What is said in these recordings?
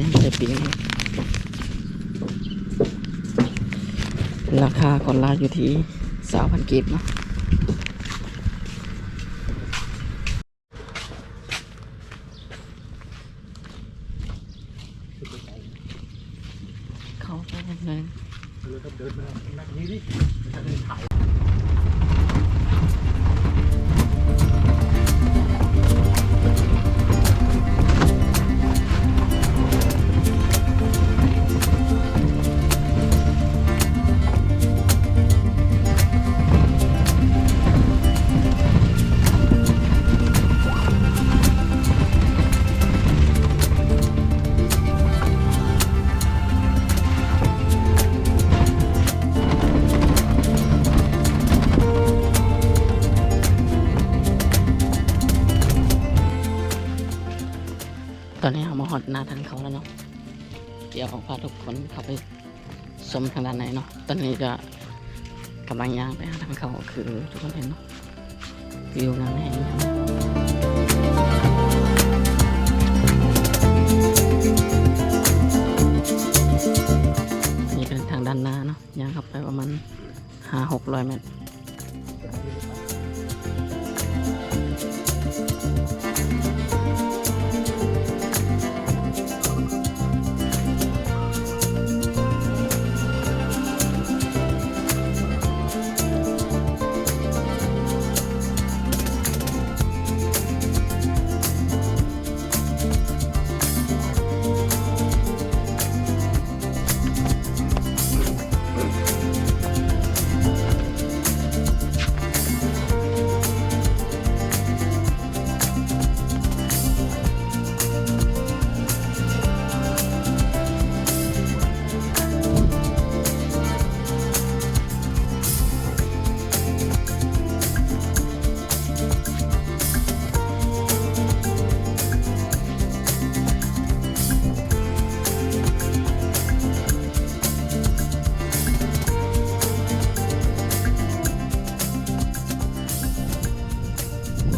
ໃສ່ປີ້ງ ລາຄາຄວນລະຢູ່ທີ່ຊາວພັນກີບເນາະ. ເຂົ້າໄປເລີຍ. ຕອນນີ້ເຮົາມາຮອດໜ້າທາງເຂົ້າແລ້ວເນາະ. ດຽວເຮົາພາທຸກຄົນເຂົ້າໄປຊົມທາງດ້ານໃນເນາະ. ຕອນນີ້ກະກຳລັງຍ່າງໄປຫາທາງເຂົ້າ ຄືທຸກຄົນເຫັນເນາະ. ວິວງາມແຮງ. ນີ້ເປັນທາງດ້ານໜ້າເນາະ, ຍ່າງເຂົ້າໄປປະມານຫ້າຫົກຮ້ອຍແມັດ.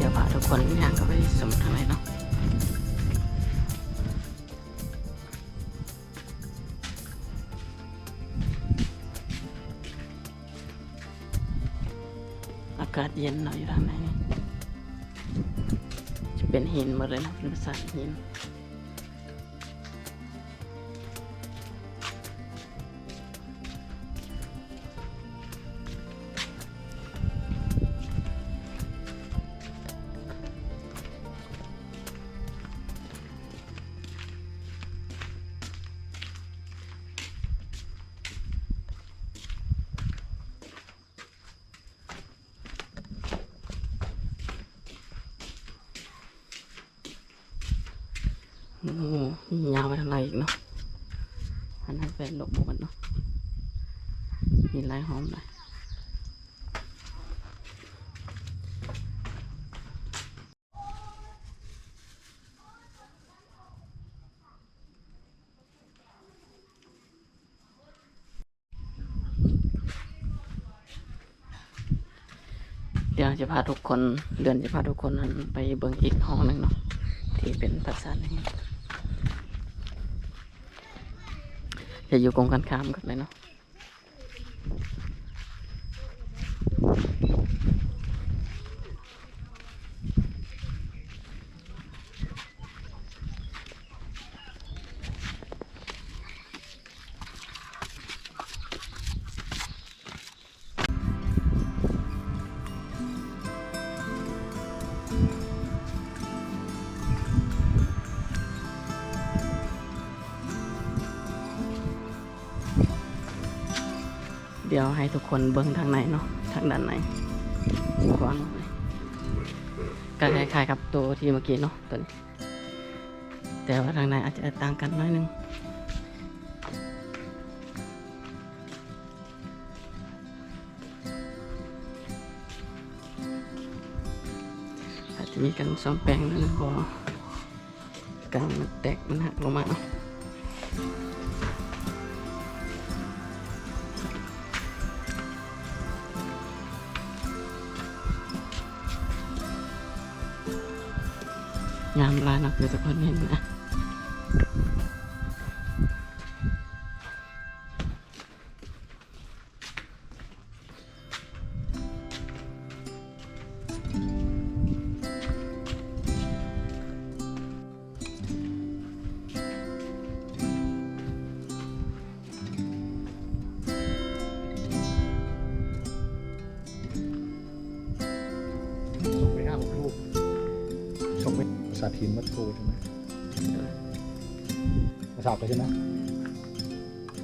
ດຽວພາທຸກຄົນຍ່າງເຂົ້າໄປຊົມທາງໃນເນາະ. ອາກາດເຢັນເນາະ ຢູ່ທາງໃນນີ້ ຈະເປັນຫີນໝົດເລີຍເນາະ, ເປັນປາສາດຫີນ. ໂອ້ ມີຍາວໄປທາງໃນອີກເນາະ. ອັນນັ້ນເປັນໂລກບໍ່ໝົດເນາະ, ມີຫຼາຍຫ້ອງຫຼາຍ. ດຽວຈະພາທຸກຄົນ ເດືອນຈະພາທຸກຄົນຫັ້ນໄປເບິ່ງອີກຫ້ອງໜຶ່ງເນາະ ທີ່ເປັນປາສາດນີ້ ຈະຢູ່ກົງກັນຂ້າມກັນເລີຍເນາະ. ດຽວໃຫ້ທຸກຄົນເບິ່ງທາງໃນເນາະ, ທາງດ້ານໃນກວ້າງ ກໍຄ້າຍໆກັບໂຕທີ່ເມື່ອກີ້ເນາະ ໂຕນີ້ ແຕ່ວ່າທາງໃນອາດຈະຕ່າງກັນໜ້ອຍໜຶ່ງ. ອາດຈະມີການສ້ອມແປງໜ້ອຍໜຶ່ງ ເພາະວ່າກາງມັນແຕກ ມັນຫັກລົງມາເນາະ. ງາມຫຼາຍເນາະ ຄືທຸກຄົນເຫັນນະ. ตัดหินวัดโพธิ์ใช่ไหม มาสักเลยใช่ไหม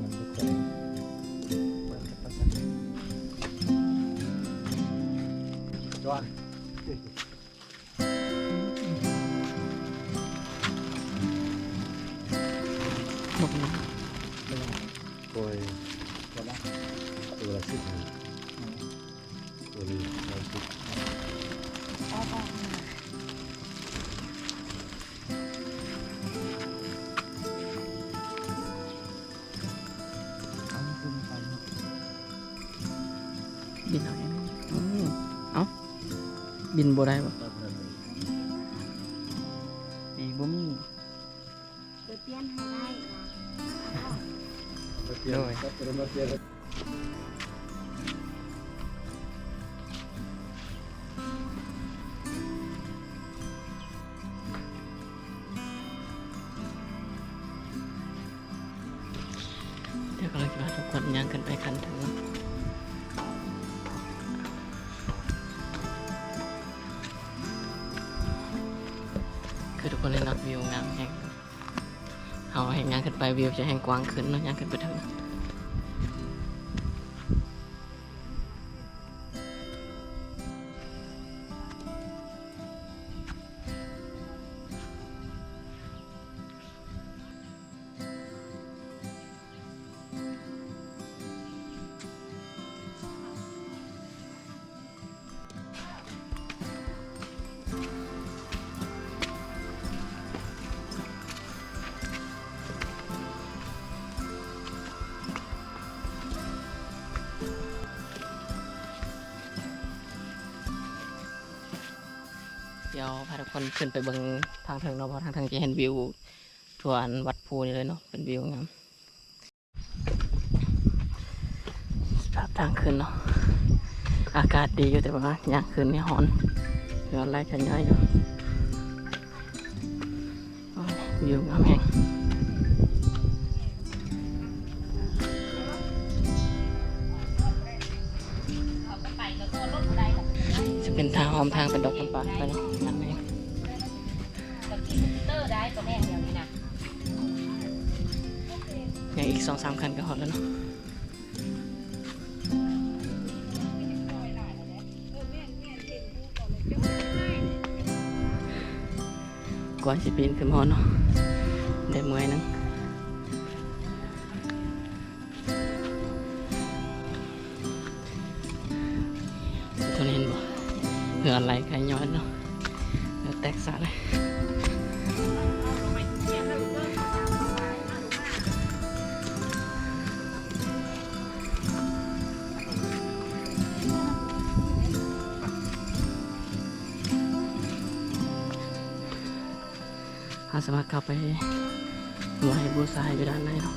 มันก็แขวน จอห์น โอ้ย ตัวละ ตัวละสิบ ตัวนี้ ບິນເອົາເອງ ເອົ້າ ບິນບໍ່ໄດ້ບໍ່? ປີກບໍ່ມີ. ໄປປ່ຽນໃຫ້ໄດ້ນະ ໂດຍ ດຽວກຳລັງຈະພາທຸກຄົນຍ່າງຂຶ້ນໄປຂັ້ນເທິງເນາະ ຄືທຸກຄົນເຫັນເນາະ ວິວງາມແຮງ. ເຮົາແຮ່ງຍ່າງຂຶ້ນໄປ ວິວຈະແຮ່ງກວ້າງຂຶ້ນເນາະ ຍ່າງຂຶ້ນໄປເທິງ. ດຽວພາທຸກຄົນຂຶ້ນໄປເບິ່ງທາງເທິງເນາະ ເພາະທາງເທິງຈະເຫັນວິວທົ່ວອັນວັດພູນີ້ເລີຍເນາະ ເປັນວິວງາມ. ສະພາບທາງຂຶ້ນເນາະ ອາກາດດີຢູ່ ແຕ່ວ່າຍ່າງຂຶ້ນນີ້ຮ້ອນ ເຫື່ອໄຫຼຂະຍ້ອຍຢູ່. ໂອ້ຍ ວິວງາມແຮງ. ຈະເປັນທາງອ້ອມທາງເປັນດອກຈຳປາໄປເນາະ ງາມແຮງ. ຍັງອີກສອງສາມຂັ້ນກໍຮອດແລ້ວເນາະ. ກ່ອນຊິປີນຂຶ້ນຮອດເນາະ ໄດ້ເມື່ອຍໜຶ່ງ. ທຸກຄົນເຫັນບໍ່? ເຫື່ອໄຫຼຂະຍ້ອຍເນາະ ເຫື່ອແຕກສະເລີຍ. ເຮົາສາມາດເຂົ້າໄປໄຫວ້ບູຊາຢູ່ດ້ານໃນເນາະ.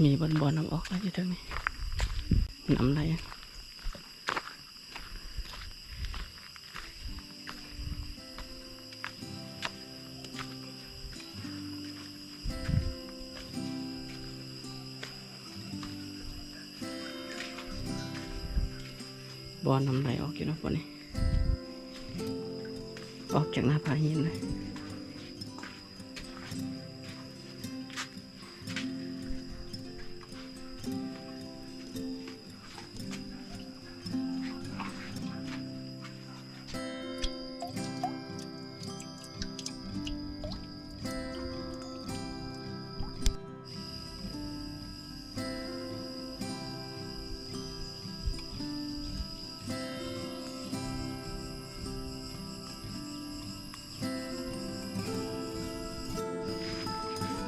ມີບ່ອນ ບ່ອນນ້ຳອອກຢູ່ເທິງນີ້ ນ້ຳໄຫຼ. ບ່ອນນ້ຳໄຫຼອອກຢູ່ເນາະ ບ່ອນນີ້ ອອກຈາກໜ້າຜາຫີນເລີຍ.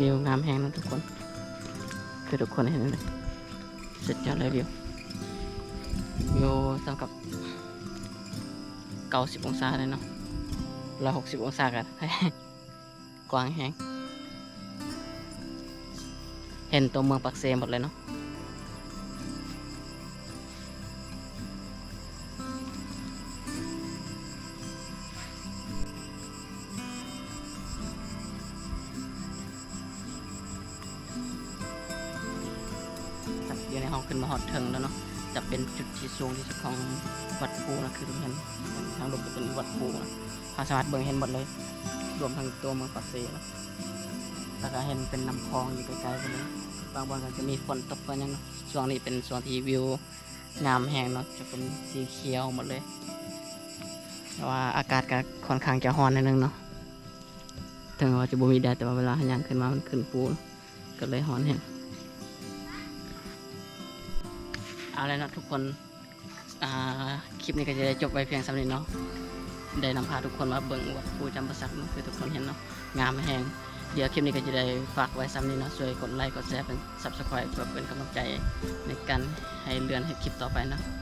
ວິວງາມແຮງເນາະທຸກຄົນ ຄືທຸກຄົນເຫັນນັ້ນແຫຼະ ສຸດຍອດເລີຍວິວ ວິວສ່ຳກັບເກົ້າສິບອົງສາເລີຍເນາະ ຮ້ອຍຫົກສິບອົງສາກໍໄດ້ ກວ້າງແຮງ ເຫັນຕົວເມືອງປາກເຊໝົດເລີຍເນາະ. ດຽວນີ້ເຮົາຂຶ້ນມາຮອດເທິງແລ້ວເນາະ ຈະເປັນຈຸດທີ່ສູງທີ່ສຸດຂອງວັດພູນະ ຄືທຸກທ່ານເຫັນ ທາງລຸ່ມຈະເປັນວັດພູນະ ເຮົາສາມາດເບິ່ງເຫັນໝົດເລີຍ ລວມທັງຕົວເມືອງປາກເຊນະ ແລ້ວກໍເຫັນເປັນນ້ຳຂອງຢູ່ໄກໆພຸ້ນເລີຍ ບາງບ່ອນກໍຈະມີຝົນຕົກກໍຫຍັງເນາະ ຊ່ວງນີ້ເປັນຊ່ວງທີ່ວິວ ງາມແຮງເນາະ ຈະເປັນສີຂຽວໝົດເລີຍ ແຕ່ວ່າອາກາດກໍຄ່ອນຂ້າງຈະຮ້ອນໜ້ອຍໜຶ່ງເນາະ ເຖິງວ່າຈະບໍ່ມີແດດ ແຕ່ວ່າເວລາເຮົາຍ່າງຂຶ້ນມາມັນຂຶ້ນພູ ກໍເລີຍຮ້ອນແຮງ. ເອົາແລ້ວເນາະທຸກຄົນ ອ່າ ຄລິບນີ້ກໍຈະໄດ້ຈົບໄວ້ພຽງສ່ຳນີ້ເນາະ ໄດ້ນຳພາທຸກຄົນມາເບິ່ງວັດພູຈຳປາສັກເນາະ ຄືທຸກຄົນເຫັນເນາະ ງາມແຮງ. ດຽວຄລິບນີ້ກໍຈະໄດ້ຝາກໄວ້ສ່ຳນີ້ເນາະ ຊ່ວຍກົດໄລ ກົດແຊ ເປັນ Subscribe ເພື່ອເປັນກຳລັງໃຈໃນການໃຫ້ເລື່ອນເຮັດຄລິບຕໍ່ໄປເນາະ.